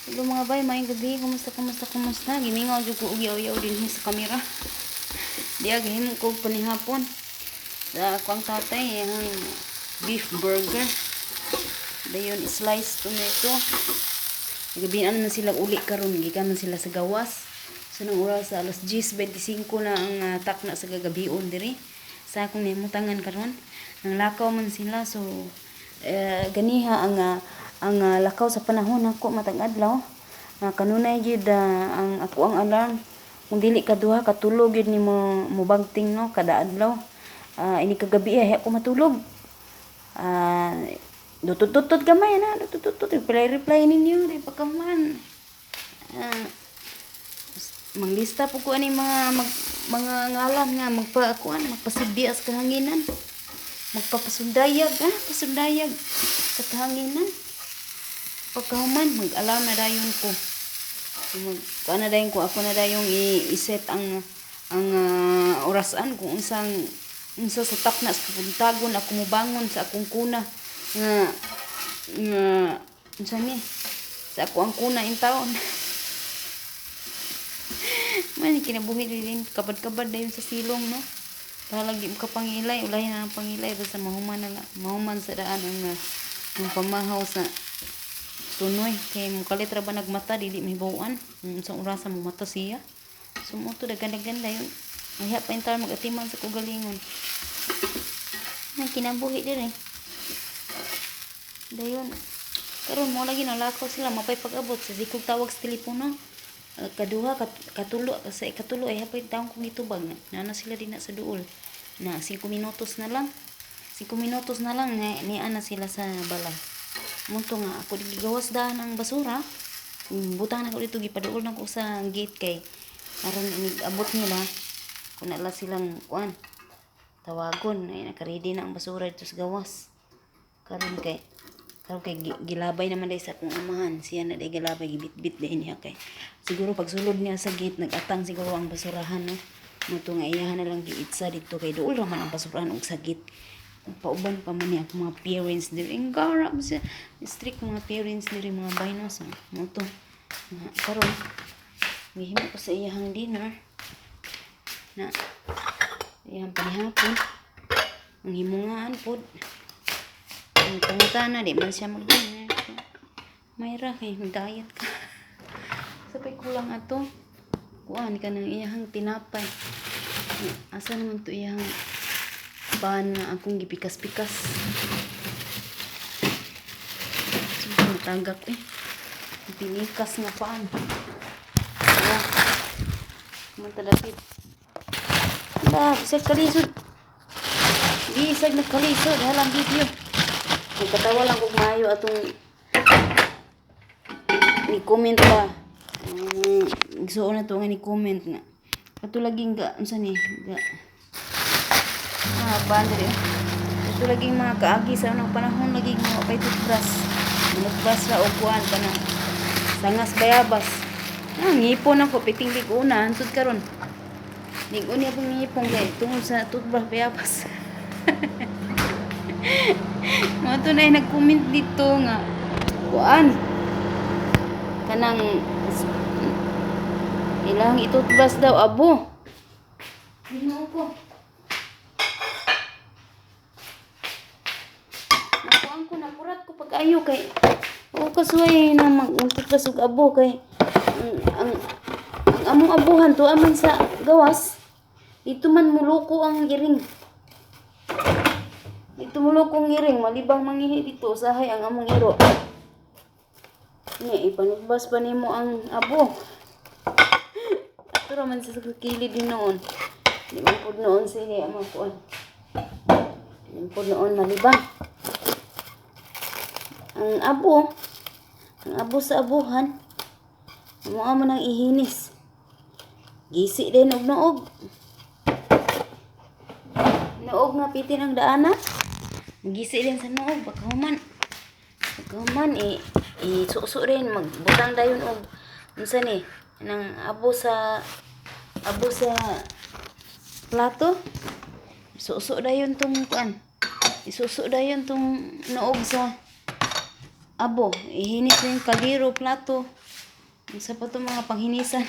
Hello mga bay, maayong gabi. Kumusta, kumusta, kumusta? Gimingaw jud ko og yaw-yaw dinhi sa kamera. Diya gihimo ko panihapon. Sa ako ang tatay, ang beef burger. Dayon slice tomato. Gabi naman sila uli karon, gikan man sila sa gawas. So nang oras sa alas 10:25 na ang takna sa gagabion diri. Sa akong nimutangan karon, nang lakaw man sila, so ganiha ang lakaw sa panahon nako matag adlaw. Kanunay gyud ang ako ang alarm. Kung dili ka duha, katulo gyud ni mo mubagting, no, kada adlaw. Ini kagabi ay ako matulog. Dutut-dutut gamay na, dutut-dutut, reply reply ninyo di pa kaman. Manglista po ko ani mga mga ngalan nga magpa kuan, magpasidya sa kahanginan. Magpapasundayag, pasundayag sa kahanginan. Pagkahuman, mag-alarm na dayon ko. Mag kuan na dayon ko, ako na dayong i-set ang orasan kung unsang unsa sa takna sa kabuntagon ako mobangon sa akong kuna nga nga unsa ni sa ako ang kuna in taon. Man kinabuhi din, kabad-kabad dayon sa silong, no. Para lagi mo kapangilay, ulahin na ang pangilay basta mahuman na mahuman sa daan ang pamahaw sa sunoy kay mukalit ra ba nagmata, dili mahibaw-an unsang orasa mo mata siya. So mo to, daghan-daghan dayon. Mahiya pa intar mag-atiman sa kugalingon. Nang kinabuhi diri. Dayon karon mo lagi nalakaw sila, mapay pag-abot sa sikog tawag sa telepono. Kaduha katulo sa ikatulo ay hapay taon kong gitubag na nana sila din na sa duol na 5 minutos na lang, 5 minutos na lang ni, niana na sila sa balay. Munto nga ako gigawas daan ang basura. Butang na ko dito, gipaduol na ko sa gate kay aron inig abot nila kung nala silang kuan tawagon ay naka-ready na ang basura dito sa gawas. Karon kay gilabay naman day sa akong amahan siya na day gilabay, gibitbit day niya kay siguro pag sulod niya sa gate nagatang siguro ang basurahan, no. Mo nga iyahan na lang giitsa dito kay duol ra man ang basurahan og sa gate. Pauban pa man niya akong mga parents diri. Ang gara mo siya, strict mga parents diri mga baynos. Mo to nga karon gihimo ko sa iyahang dinner na iyahang panihapon, ang himungaan pod ang pangutana, di man siya mag-dinner. So, mayra kay diet ka. Sabay kulang ato kuan ka ng iyahang tinapay. Asa naman to iyahang pan nga akong gipikas-pikas? So, matagak eh. Pinikas nga pan. Wala. Matadapit. Wala, bisag kalisod. Bisag nagkalisod. Halang video. Nagkatawa lang kog maayo atong ni comment pa. Igsuon na to nga ni comment nga. Kato laging ga unsa ni ga pan diri. Kato laging mga kaagi sa unang panahon laging mga pay toothbrush. Toothbrush ra og kuan kanang sangas bayabas. Ah, ngipon ako piting lig-una hantud karon. Lig-on niya pong ngipon kay tungod sa toothbrush bayabas. Mga to na nag-comment dito nga kuan kanang ilang i-toothbrush daw abo. Ginoo ko. Nakuan ko, nakurat ko pag-ayo kay o kasuway na mag-toothbrush og abo kay ang among abuhan to aman sa gawas dito man muloko ang iring. Dito muloko ang iring, malibang mangihi dito usahay ang among iro. Ni ipanubas pa nimo ang abo. Ato ra man sa kilid din noon. Di man pud noon sige ang mga kuan. Di man pud noon malibang. Ang abo sa abuhan, mo amo nang ihinis. Gisi din og noog. Noog nga pitin ang daana. Gisi din sa noog baka human. Baka human i isuso rin magbutang dayon og unsa ni nang abo sa plato. Suso dayon tong kuan. Isuso dayon tong noog sa Abo, ihinis na yung kaldero, plato. Unsa pa to mga panghinisan.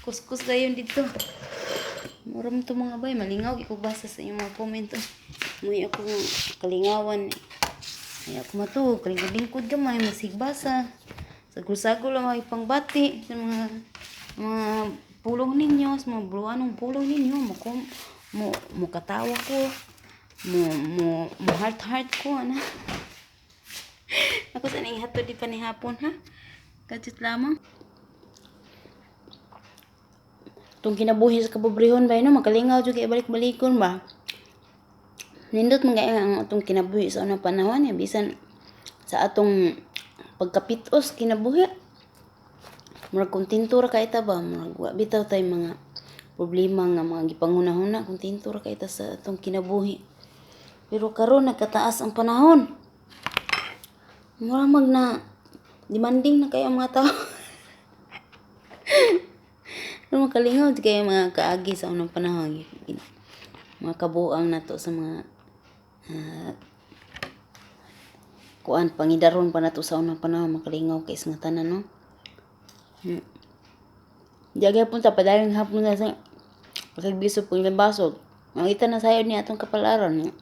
Kuskus dayon dito. Mura man to, mga bay, malingaw ko basa sa inyong mga comment. Muy ako kalingawan. Ay ako matuog, kalingkod-lingkod gamay, masigbasa. Sagol-sagol lang ay pangbati sa mga pulong ninyo, sa mga buluanong pulong ninyo, mo mo mo katawa ko, mo mo mo heart heart ko ana. Ako sa ning hatod di pa ni hapon, ha. Kadjut lamang. Itong kinabuhi sa kapobrehon ba, no, makalingaw jud kay balik-balikon ba. Nindot man kay ang atong kinabuhi sa unang panahon, eh, bisan sa atong pagkapitos kinabuhi. Murag kontento ra kay ta ba, murag wa bitaw tay mga problema nga mga gipanghuna-huna, kontento ra kay ta sa atong kinabuhi. Pero karon nagkataas ang panahon. Mura mag na demanding na kayo ang mga tao. Pero makalingaw di kayo mga kaagi sa unang panahon. Mga kabuang nato sa mga kuan pangidaron pa nato sa unang panahon, makalingaw kay sa nga tanan, no. Di gyapon ta padayon hapon na sa pagbiso paglabasog. Makita na sayo ni atong kapalaran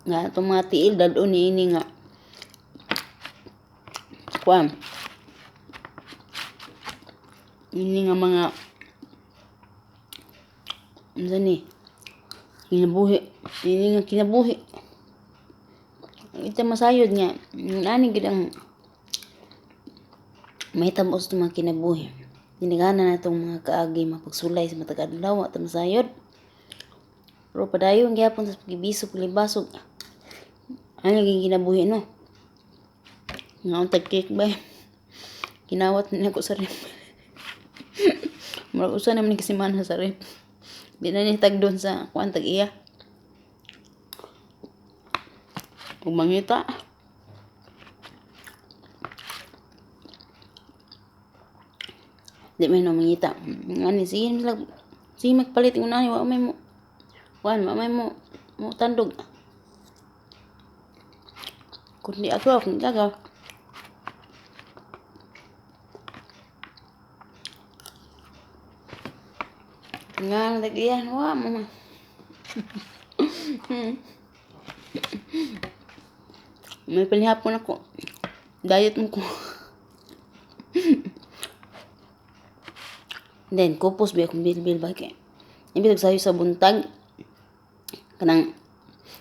nga atong mga tiil dad-on niini nga kuan ini nga mga unsa ni kinabuhi, ini nga kinabuhi. Ita masayod nga ani gid ang mahitabo sa mga kinabuhi. Dinagana na itong mga kaagi mapagsulay sa matag adlaw at masayod. Pero padayon gyapon sa pagibiso paglibasog. Ano naging kinabuhi, no? Nga untag cake ba? Kinawat na ako sa ref. Murag usa naman ni kasimana sa ref. Di na ni tag doon sa kuan tag iya. Ug mangita. Di man na mangita. Ngani sige sila, sige magpalit ng unani, wa may mo kuan, wa may mo mo tandog. Kundi ako akong gaga. Nga tag iya wa mama. May panihapon ako. Diet mo ko. Then, kupos ba akong bilbil ba kay. Ibig sayo sa buntag, kanang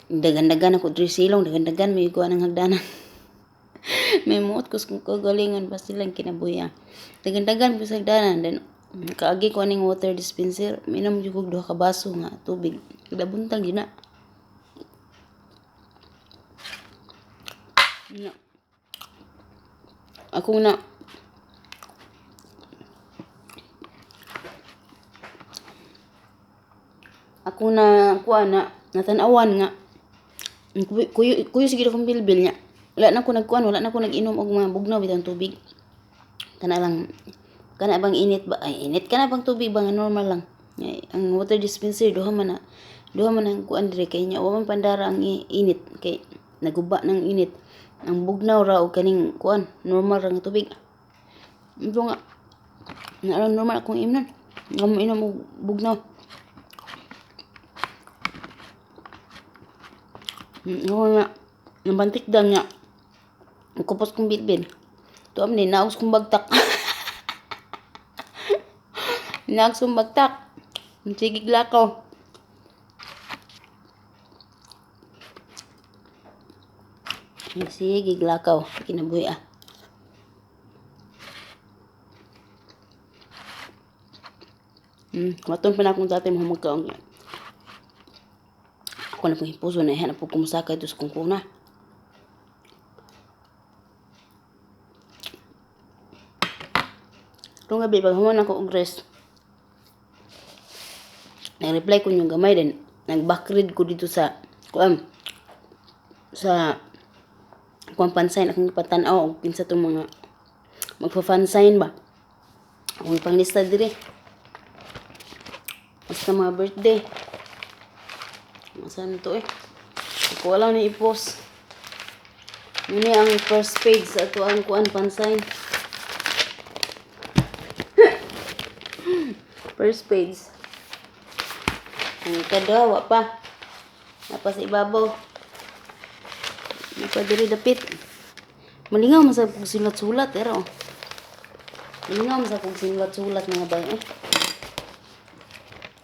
dagan-dagan ako diri silong, dagan-dagan may kuha ng hagdanan. May muot ko sa kagalingon pa silang kinabuya. Dagan-dagan po sa hagdanan. Then, kaagi ko aning water dispenser, minom jud kog duha ka baso nga tubig. Kada buntag yun na. Na. Ako na ako na kuha na natanawan nga kuyo kuyo sige akong bilbil niya. Wala na ko nagkuan, wala na ko nag-inom og mga bugnaw bitang tubig. Kana lang, kana bang init ba, ay init, kana bang tubig ba nga normal lang. Ay, ang water dispenser duha man ang kuan dire kay nya wa man pandara ang init kay naguba ng init. Ang bugnaw ra og kaning kuan normal ra nga tubig. Ito nga na normal akong imnon. Nga mo inom og bugnaw. Ako nga, nabantik daw niya. Kupos kong bilbil. Tuam ni, naos kong bagtak. Naos kong bagtak. Sige lakaw. Sige lakaw. Kinabuhi ah. Maton pa na akong dati mga magkaong. Ako na pong hipuso na ihanap po kumusaka ito sa kungkuna. Itong gabi, pag human ako og rest, nag-reply ko yung gamay din. Nag-backread ko dito sa, kuan, sa, kuan pansign, akong ipatanaw, og kinsa itong mga, magpa-fansign ba. Akong ipanglista dire. Basta mga birthday. Masaan to eh. Ako wala ni i-post. Muni ang first page sa ato ang kuan pansign. First page. Ang ikaduha, wa pa. Napa sa ibabaw. Napa diri dapit. Malingaw man sa kog sulat-sulat pero. Malingaw man sa kog sinulat-sulat, mga bay. Eh.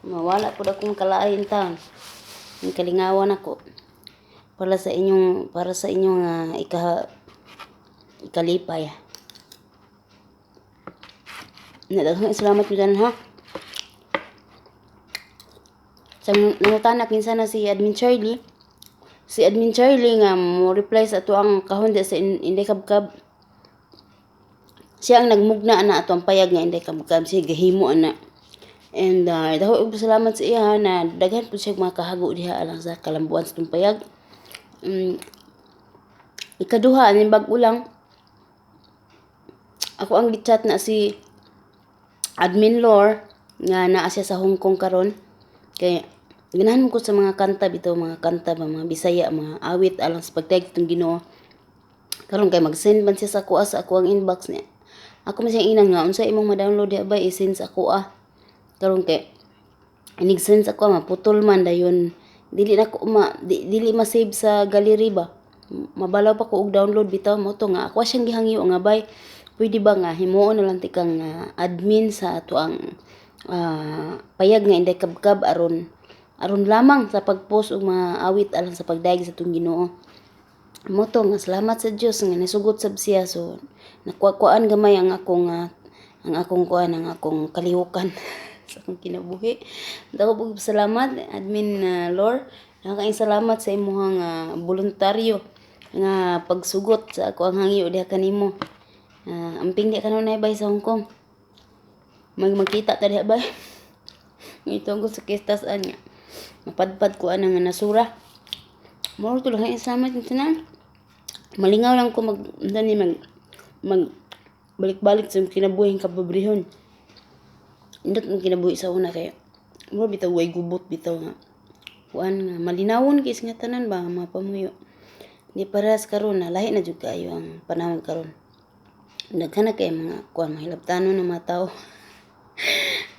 Mawala pud akong kalain taon. Ang kalingawan ako. Para sa inyong ikalipay. Na daghang salamat mo tanan, ha. Sa nangutana kinsa na si Admin Charlie. Si Admin Charlie nga mo reply sa ato ang kahon di sa Inday Kabkab. Siya ang nagmugna ana ato ang payag nga Inday Kabkab, siya gahimo ana. And dako og salamat sa iya na daghan pud siya mga kahago diha alang sa kalambuan sa atong payag. Ikaduha, aning bag-o lang. Ako ang gichat na si Admin Lore nga naa siya sa Hong Kong karon. Kay ganahan ko sa mga kanta bitaw, mga kanta ba, mga Bisaya, mga awit alang sa pagdayeg atong Ginoo. Karon kay mag-send man siya sa akoa sa ako ang inbox niya. Ako man siya ingnan nga unsa imong ma-download diha ba, i-send sa akoa. Karon kay inig-send sa akoa, maputol man dayon, dili na ko ma di, dili ma-save sa gallery ba. Mabalaw pa ko og download bitaw. Mo to nga ako siyang gihangyo nga, "Bay, pwede ba nga himuon na lang tikang admin sa ato ang payag nga Inday Kabkab aron aron lamang sa pag-post og mga awit alang sa pagdayeg sa atong Ginoo?" Mo to nga salamat sa Dios nga nisugot sab siya, so nakuha-kuan gamay ang akong kuan, ang akong kalihukan sa akong kinabuhi. Dako pug salamat, Admin Lore. Nakakaing salamat sa imuhang voluntaryo nga pagsugot sa ako ang hangyo diha kanimo. Amping di kanunay, bay, sa Hong Kong. Magmakita ta diha, bay. Ito ko sa kistas niya. Mapadpad ko anang nga nasura. Mao to lang, salamat yung tanan. Malingaw lang ko mag dani mag mag balik-balik sa kinabuhing kapobrehon. Indot ang kinabuhi sa una kay mo bitaw way gubot bitaw nga kuan nga malinawon kay nga tanan ba, mga pamuyo. Di parehas karon na lahi na jud kaayo ang panahon karon. Daghan na kay mga kuan, mahilabtanon ng mga tao.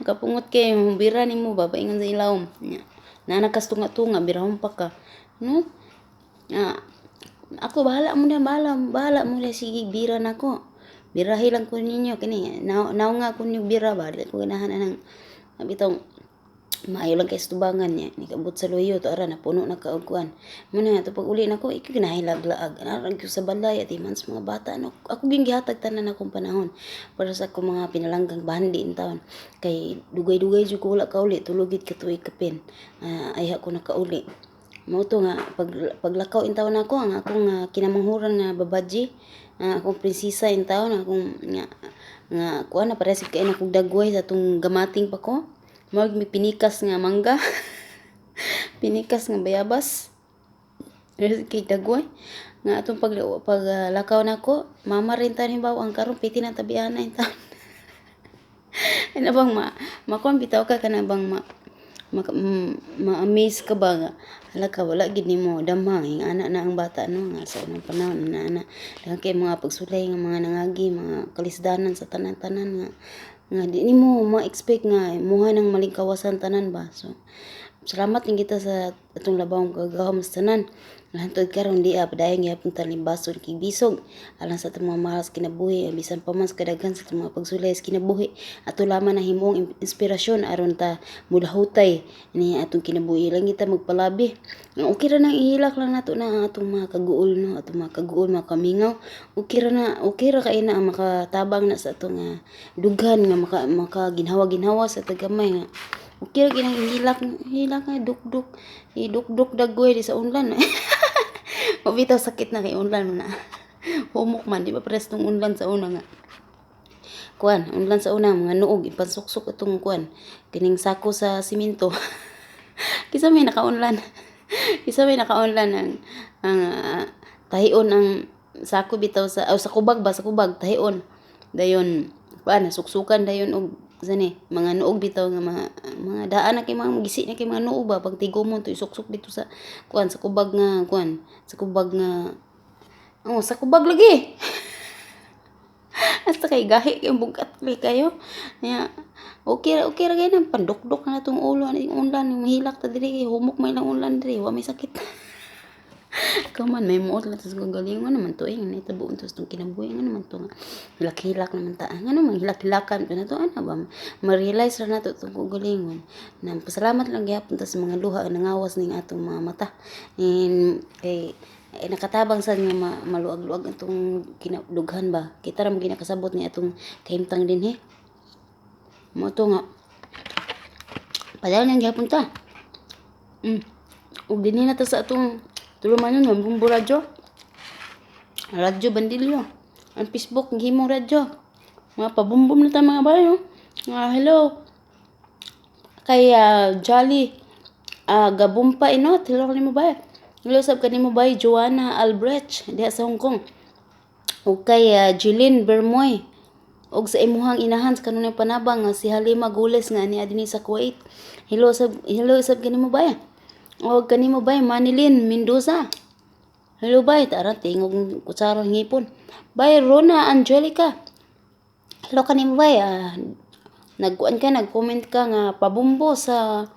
Makapungot kay bira nimo ba paingon sa ilawom. Nya. Naa na kas tunga-tunga, birahon pa ka. No? Ah, ako bahala mo na, bahala, bahala mo na, sige, bira na ko. Birahi lang ko ninyo kini. Naw nga ko ninyo bira ba, di ko ganahan anang bitong maayo lang kay tubangan niya. Nikabot sa luyo to ara napuno na ka og kuan. Mo na to pag uli nako ikaw ginahilag-laag. Narag sa balay at iman sa mga bata no. Ako gyud gihatag tanan akong panahon para sa akong mga pinalanggang bandi in taon. Kay dugay-dugay jud ko wala kauli, 3 gid ka tuig kapin. Ayha ko nakauli. Mao to nga paglakaw in taon nako ang akong kinamanghuran nga babaji, akong prinsesa in taon, akong nga nga kuan na parehas kay na kog dagway sa atong gamating pa ko. Mao may pinikas nga mangga. Pinikas nga bayabas. Parehas kay dagway. Nga atong pag lakaw nako, mama rin taon hibaw ang karon piti na tabiana in taon. Ano bang ma makuan bitaw ka, kana bang ma ma-amaze ka ba nga hala ka, wala gid nimo damha ing ana na ang bata no, nga sa unang panahon ana ana daghan kay mga pagsulay nga mga nangagi, mga kalisdanan sa tanan-tanan nga nga di nimo ma-expect nga muha nang malingkawasan tanan ba. So salamat din kita sa atong labawng kagahom sa tanan. Hantod karon di padayon gihapon ta limbason kay bisog alang sa atong mga mahal sa kinabuhi. Bisan pa man sa kadaghan sa atong mga pagsulay sa kinabuhi, ato lamang na himong inspirasyon aron ta mulahutay ni atong kinabuhi lang kita magpalabi. Okay ra nang ihilak lang nato na ang atong mga kaguol no, atong mga kaguol, mga kamingaw. Okay ra na, okay ra kay na ang makatabang na sa atong dughan nga maka ginhawa-ginhawa sa tagamay nga okay ra ginang ihilak hilak nga dukduk idukduk dagway di sa unlan. O bitaw sakit na kay unlan mo na. Humok man, di ba pares tong unlan sa una nga. Kuan, unlan sa una mga nuog ipansuksok itong kuan kining sako sa simento. Kisa may nakaunlan. Kisa may nakaunlan ang tahion ang sako bitaw sa o sa kubag ba, sa kubag tahion. Dayon kuan suksukan dayon og sani mga nuog bitaw nga mga daan na kay mga gisi na kay mga nuog ba, pag tigomon to isuksok dito sa kuan, sa kubag nga kuan, sa kubag nga Oh, sa kubag lagi. Hasta kay gahi kay bugkat kayo. Ya, okay ra kay nang pandukdok na tong ulo ani unlan, mahilak ta diri, humok may lang unlan diri, wa may sakit. Kaman may muot lang tas gagalingon naman to eh, nahitabo unta sa tong kinabuhi, nga naman to nga hilak-hilak naman ta. Nga naman hilak-hilakan pa nato ana ba, ma-realize ra nato itong kaugalingon na pasalamat lang gihapon ta sa mga luha nga nangawas ning atong mga mata. And kay eh, nakatabang sad nga maluag-luag atong kinadughan ba. Kita ra man ginakasabot ni atong kahimtang dinhi. Mao to nga padayon lang gihapon ta. Ug dinhi na ta sa atong tulumanon nga Bumbo Radyo. Radyo Bandilyo. Ang Facebook gihimong radyo. Mga pabumbom na ta, mga bayo. Nga hello kay Jolly Gabumpa inot. Hello kanimo, bay. Hello sab kanimo, bay Joanna Albrecht diha sa Hong Kong. Ug kay Jeline Bermoy og sa imuhang inahan sa kanunay panabang nga si Halima Gules nga niya dinhi sa Kuwait. Hello sab kanimo, bay. Og kanimo, bay Manilyn Mendoza. Hello, bay, tara tingog kutsara ngipon. Bay Rona Angelica. Hello kanimo, bay. Nagkuan ka, nag-comment ka nga pabumbo sa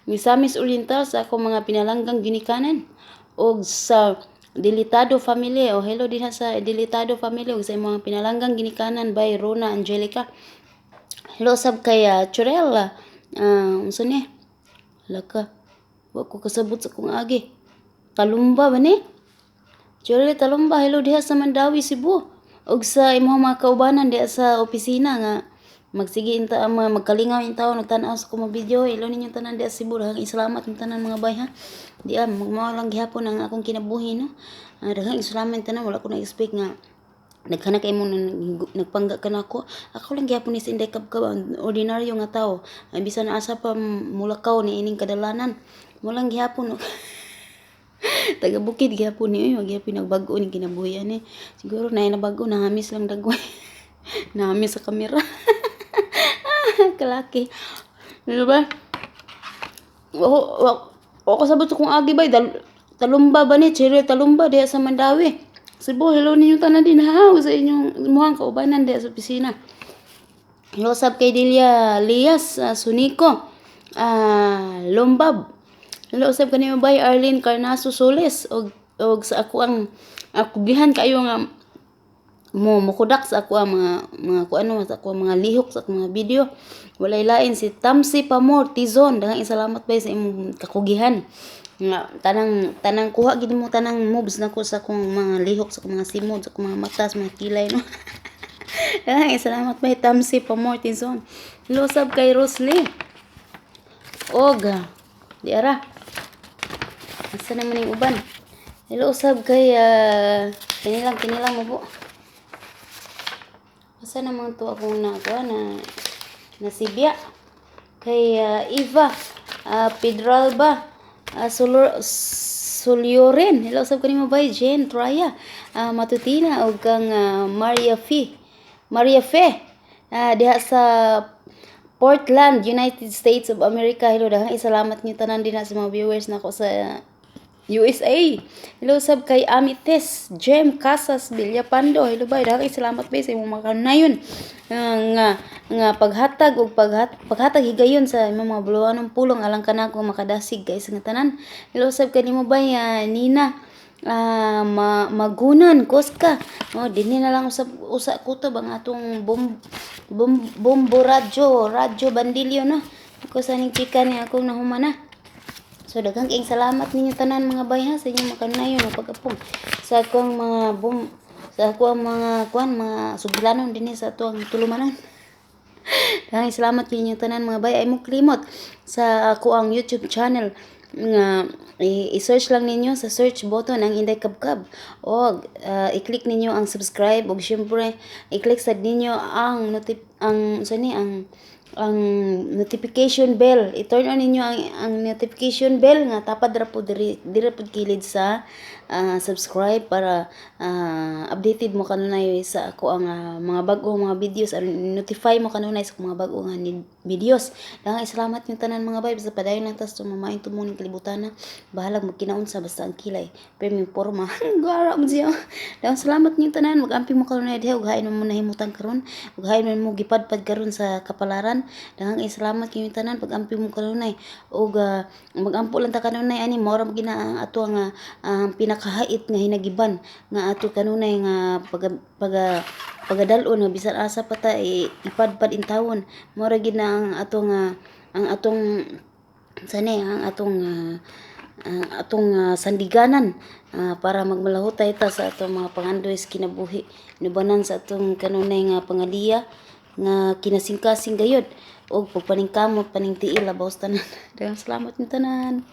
Misamis Oriental sa akong mga pinalanggang ginikanan og sa Delitado family. O hello dinha sa Delitado family og sa imong pinalanggang ginikanan, bay Rona Angelica. Hello sab kay Churel. Unsa ni? Laka. Wa ko kasabot sa akong agi. Talumba ba ni? Churel Talumba, hello diha sa Mandawi, Cebu. Og sa imong mga kaubanan diha sa opisina nga magsige inta ang mga magkalingaw in taon nagtan-aw sa akong mga video. Hello ninyo tanan diha sa Cebu. Daghang salamat ng tanan, mga bay, ha. Di mao lang gihapon ang akong kinabuhi, no. Daghang salamat tanan, wala ko na-expect nga nagkana kay mo nagpangga ka nako. Ako lang gihapon ni si Inday Kabkab, ang ordinaryo nga tao. Ay bisan asa pa mulakaw ni ining kadalanan. Mo lang gihapon, no. Taga bukid gihapon ni, oy, gihapon nagbag-o ning kinabuhi ani. Siguro na nabag-o, nahamis lang dagway. Nahamis sa kamera. Kalaki. Ano ba? Wa ko sabot sa kung agi, bay. Talumba ba ni? Cheryl Talumba diha sa Mandawi, Cebu. Hello ninyo tanan din ha. Sa inyong muhang kaubanan diha sa opisina. Hello sab kay Delia Lias Sunico Lombab. Hello sab kanimo, bay Arlene Carnaso Solis og sa ako ang akugihan kayo nga mo mokudak sa ako ang mga kuano sa ako ang mga lihok sa akong mga video. Walay lain si Tamsi Pamor Tizon. Daghang salamat, bay, sa imong kakugihan nga tanang tanang kuha gid mo tanang moves nako sa akong mga lihok, sa akong mga simod, sa akong mga mata, sa mga kilay, no. Daghang salamat, bay Tamsi Pamor Tizon. Hello sab kay Rosely og di ara asa naman yung uban. Hello sab kay kinilang kinilang mo po. Asa naman to akong nakuha na nasibya kay Eva Pedralba Solor Solioren. Hello sab kanimo, bay Jen Traya Matutina og kang Maria Fe diha sa Portland, United States of America. Hello, daghang salamat niyo tanan dinha sa mga viewers nako sa USA. Hello sab kay Amites Jem Casas Villapando. Hello, bay, daghang salamat, bay, sa imong mga kanayon nga nga paghatag og paghatag higayon sa imong mga buluanong pulong alang kanako makadasig kay sa nga tanan. Hello sab kanimo, bay Nina Magunan Koska. Oh, dinhi na lang usab usa kutob ang atong bom bom bombo radyo, Radyo Bandilyo, no. Ko sa ning chika ni akong nahumana. So daghang kayong salamat ninyo tanan, mga bay, ha, sa inyong makanayon o pag-apong sa akong mga bom sa ako ang mga kuan mga sugilanon dinhi sa atuang tulumanon. Daghang salamat ninyo tanan, mga bay. Ay mo klimot sa ako ang YouTube channel nga i-search lang ninyo sa search button ang Inday Kabkab o i-click ninyo ang subscribe ug syempre i-click sad ninyo ang ang sa ni ang notification bell. I-turn on ninyo ang notification bell nga tapad ra po diri diri pud kilid sa subscribe para updated mo kanunay sa ako ang mga bag-o mga videos aron notify mo kanunay sa akong mga bag-o nga videos. Daghang salamat yung tanan, mga vibes, sa padayon lang tas tumamain tumong ning kalibutan na. Bahalag magkinaunsa, basta ang kilay pero yung porma gara mo siya. Daghang salamat yung tanan. Mag-amping mo kanunay diha ug hain mo nahimutang karon ug hain mo gipadpad karon sa kapalaran. Daghang salamat kayong tanan. Pag-amping mo kanunay ug magampo lang ta kanunay ani. Mao ra gina ang ato nga ang pinakahait nga hinagiban nga ato kanunay nga pag pag pagadal-on nga bisan asa pa ta ipadpad intawon. Mao ra gid na ang ato nga ang atong sani ang atong sandiganan para magmalahutay ta sa atong mga pangandoy sa kinabuhi, inubanan sa atong kanunay nga pangaliya nga kinasingkasing gayud og pagpaningkamot, paningtiil labaw sa tanan. Daghang salamat ni tanan.